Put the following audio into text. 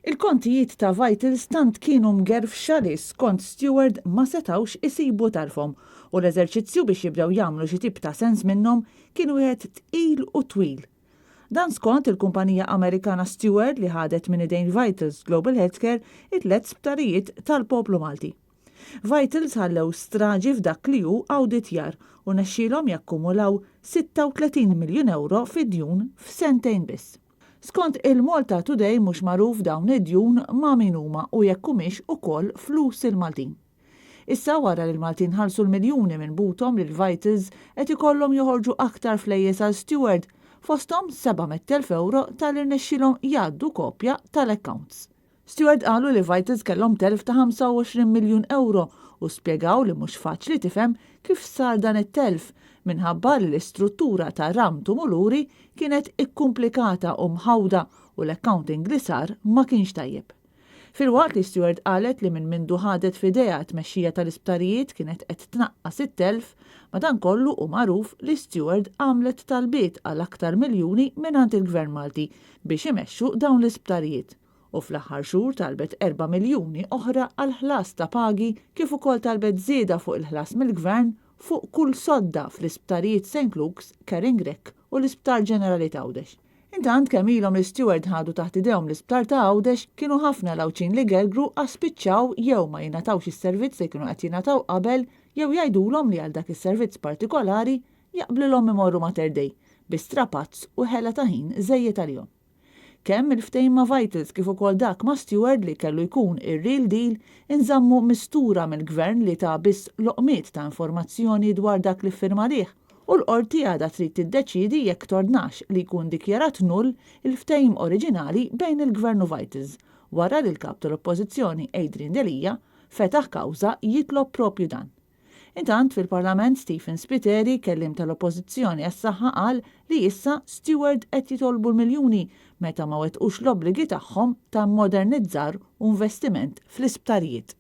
Il-kontijiet ta' Vitals tant kienu mgerfxa li skont Steward ma setgħux isibu tarfhom u l-eżerċizzju biex jibdew jagħmlu xi tip ta' sens minnhom kien wieħed tqil u twil. Dan skont il-kumpanija Amerikana Steward li ħadet minn idejn Vitals Global Healthcare it-tlett sptarijiet tal-poplu Malti. Vitals ħallew straġi f'dak li hu awditjar u nexxielhom jakkumulaw 36 miljun ewro fi djun f'sentejn biss. Skont il-Malta Today mhux magħruf dawn id-djun ma' min huma u jekk humiex ukoll flus il-Maltin. Issa wara li l-Maltin ħallsu l-miljuni minn buthom lil Vitals qed ikollhom joħorġu aktar flejjes għal Steward, fosthom 700,000 ewro talli rnexxielhom jgħaddu kopja tal-accounts. Steward qalu li Vitals kellhom telf ta' 25 miljun ewro u spjegaw li mhux faċli tifhem kif sar dan it-telf minħabba li l-istruttura ta' Ram Tumuluri kienet ikkumplikata u mħawda u l-accounting li sar ma kienx tajjeb. Filwaqt li Steward qalet li minn mindu ħadet f'idejha t-tmexxija tal-isptarijiet kienet qed tnaqqas it-telf, madankollu hu magħruf li Steward għamlet talbiet għal aktar miljuni mingħand il-Gvern Malti biex imexxu dawn l-isptarijiet u fl-aħħar xhur talbet erba' miljuni oħra għall-ħlas ta' pagi kif ukoll talbet żieda fuq il-ħlas mill-Gvern fuq kull sodda fl-isptarijiet St Luke's, Karen Grech u l-Isptar Ġenerali t'Għawdex. Intant kemm ilhom li Steward ħadu taħt idejhom l-isptar ta' Għawdex kienu ħafna l-Għawdxin li gergru għax spiċċaw jew ma jingħatawx is-servizz li kienu qed jingħataw qabel jew jgħidulhom li għal dak is-servizz partikolari jaqblilhom imorru Mater Dei bi strapazz u ħela ta' ħin żejjed għalihom. Kemm il-ftehim ma' Vitals kif ukoll dak ma' Steward li kellu jkun ir-real deal inżammu mistura mill-Gvern li ta biss loqmiet ta' informazzjoni dwar dak li ffirma għalih u l-Qorti għadha trid tiddeċiedi jekk tordnax li jkun dikjarat null il-ftehim oriġinali bejn il-Gvern u Vitals wara li l-Kap tal-Oppożizzjoni Adrian Delia fetaħ kawża jitlob proprju dan. Intant, fil-Parlament Stephen Spiteri, kelliem tal-Oppożizzjoni għas-Saħħa qal li issa Steward qed jitolbu l-miljuni meta ma wettqux l-obbligi tagħhom ta' mmodernizzar u investiment fl-isptarijiet.